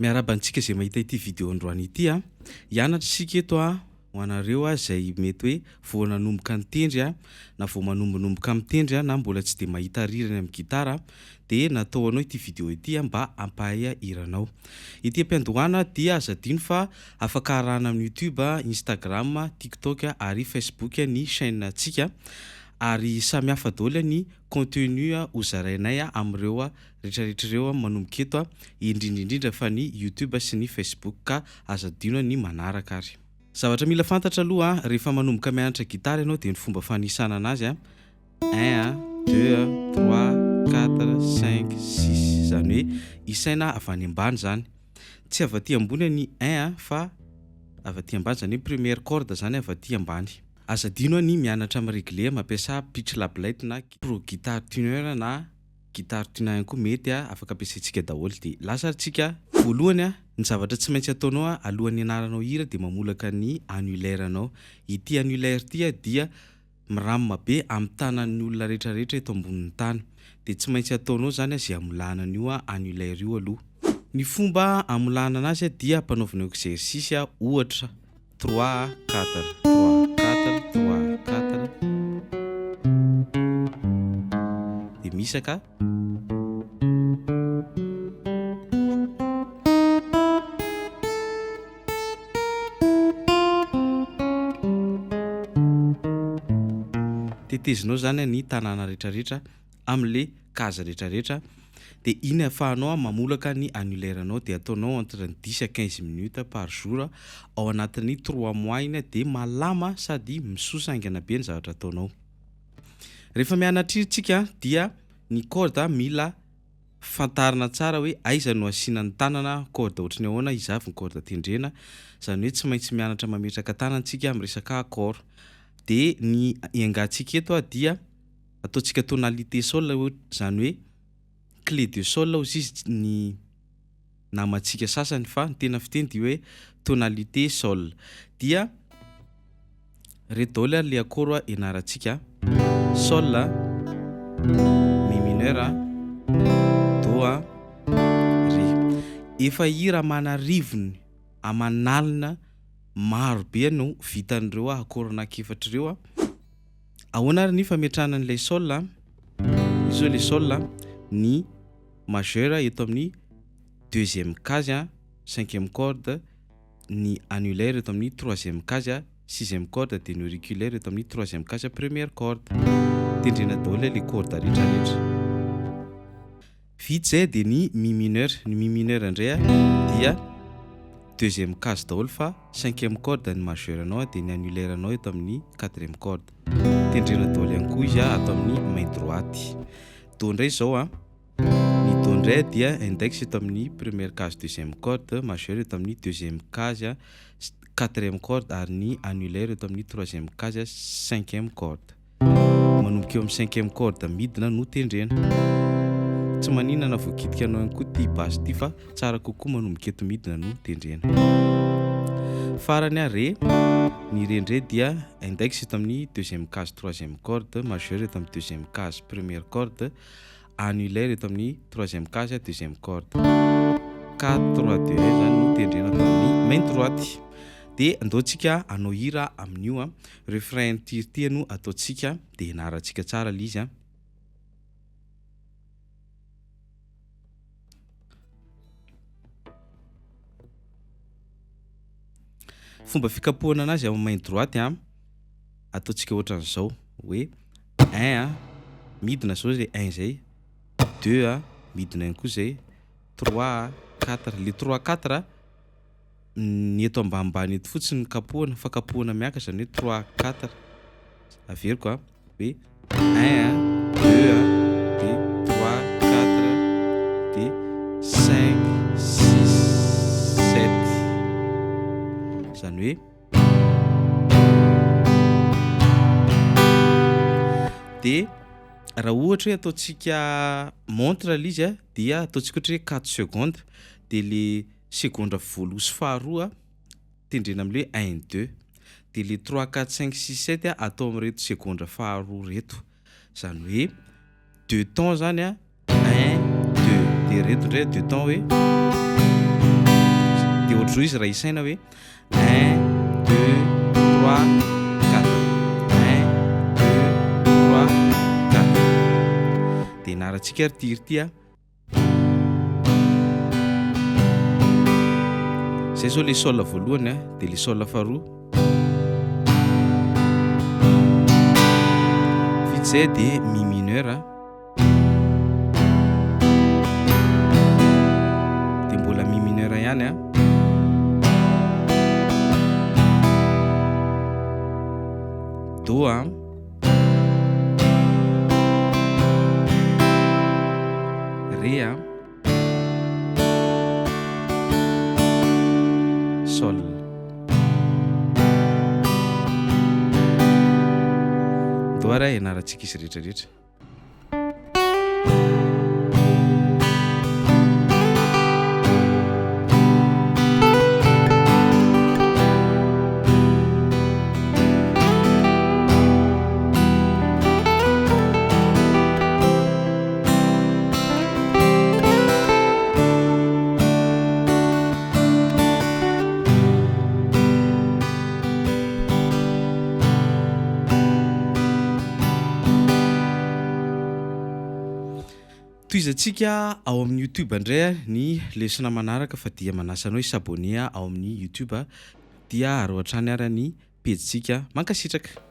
Miarahaba antsika izay mahita ity video androany ity a. Hianatra isika eto a, ho anareo a izay mety hoe vao nanomboka nitendry a, na vao manombonomboka mitendry a, na mbola tsy dia mahita rirany amin'ny gitara dia natao ho anao ity video ity a mba hampahay hira anao. Ety am-piandohana dia aza adino fa afaka arahana amin'ny YouTube, Instagram, TikTok ary Facebook ny chaîne ntsika ary samy hafa daholo ny contenu ho zarainay amin'ireo rehetrarehetra ireo manomboka eto indrindra indrindra fa ny YouTube sy ny Facebook ka aza adino ny manaraka ary. Zavatra mila fantatra aloha rehefa manomboka mianatra gitara ianao dia ny fomba fanisana anazy a, un, deux, trois, quatre, cinq, six izany hoe isaina avy any ambany izany, tsy avy aty ambony ny un fa avy aty ambany izany hoe première corde izany avy aty ambany. Aza adino ny mianatra mi-regler mampiasa pitch labelite na pro guitar tuner na Guitare tuna ihany koa mety a, afaka ampiasaintsika daholo dia lasa ary tsika. Voalohany a, ny zavatra tsy maintsy ataonao a, alohan'ny hianaranao hira dia mamolaka ny annulaire anao. Ity annulaire ity a dia miramina be amin'ny tanan'ny olona rehetra rehetra eto ambonin'ny tany. Dia tsy maintsy ataonao izany a izay hamolahana an'io annulaire io aloha. Ny fomba hamolahana anazy a dia ampanaovina exercice a, ohatra. Trois, quatre, trois, quatre, trois, quatre. Dia misaka. Tetezinao zany ny tanàna rehetrarehetra amin'le case rehetrarehetra de iny ahafahanao mamolaka ny annulaire anao de ataonao entre ny dix à quinze minutes par jour ao anatin'ny trois mois iny de malama sady misosa haingana be ny zavatra ataonao. Rehefa mianatra iny tsika dia ny corde mila fantarina tsara hoe aiza no asiana ny tanana, corde ohatry ny ahoana, iza avy ny corde tendrena, zany hoe tsy maintsy mianatra mametraka tanana tsika amin'ny resaka accord de ny iangantsika eto dia ataontsika tonalité sol hoe zany hoe clé de sol hozy izy ny namantsika sasany fa ny tena fiteny dia hoe tonalité sol dia reto daholo ary le accord ianarantsika sol mi mineur do ré efa hira aman'arivony aman'alina maro be no vitan'ireo accord anankiefatra ireo. Ahoana ary ny fametrahana an'ilay sol a? Io zao ilay sol a, ny majeur eto amin'ny deuxième case a, cinquième corde, ny annulaire eto amin'ny troisième case a, sixième corde dia ny auriculaire eto amin'ny troisième case a, première corde. Tendrena daholo ilay corde rehetrarehetra. Vita izay dia ny mi mineur, ny mi mineur indray dia deuxième case daholo fa cinquième corde ny majeur anao dia ny annulaire anao eto amin'ny quatrième corde. Tendrena daholo ihany koa izy ato amin'ny main droite. Do indray izao a, ny do indray dia index eto amin'ny première case deuxième corde, majeur eto amin'ny deuxième case quatrième corde ary ny annulaire eto amin'ny troisième case cinquième corde. Manomboka eo amin'ny cinquième corde midina no tendrena. Tsy maninona na voakitika anao ihany koa ity basse ity fa tsara kokoa manomboka eto midina no tendrena. Farany a Ré, ny Ré indray dia index eto amin'ny deuxième case troisième corde, majeur eto amin'ny deuxième case première corde, annulaire eto amin'ny troisième case deuxième corde. 4 3 2 1 zany no tendrena ato amin'ny main droite. Dia andao tsika hanao hira amin'io a. Refrain ity ity no ataontsika dia ianarantsika tsara ilay izy a. Fomba fikapohana anazy amin'ny main droite a, ataontsika ohatran'izao hoe un a, midina zao zay un zay, deux a, midina ihany koa zay, trois a, quatre, le trois quatre a ny eto ambanimbany eto fotsiny no kapohana fa kapohana miakatra izany hoe trois quatre averiko a hoe un deux de trois quatre de cinq six sept izany hoe de raha ohatra hoe ataontsika montre ilay izy a dia ataontsika ohatra hoe quatre secondes de le Segondra voaloha sy faharoa tendrena amin'ilay hoe un deux dia le trois quatre cinq six sept atao amin'ireto segondra faharoa ireto izany hoe deux temps zany a un deux dia ireto indray deux temps hoe. Ohatr'izao izy raha isaina hoe un, deux, trois, quatre. Un, deux, trois, quatre. Dia ianarantsika ary ity hira ity a. Zay zao le sol voalohany a, dia le sol faharoa. Vita izay dia mi mineur a. Dia mbola mi mineur ihany a. Do a. Ré a. Sol. Ndao ary ianarantsika izy rehetra rehetra. Tohizantsika ao amin'ny youtube indray ny lesona manaraka fa dia manasa anao hi-s'abonner ao amin'ny youtube dia araho hatrany ary ny pejintsika. Mankasitraka.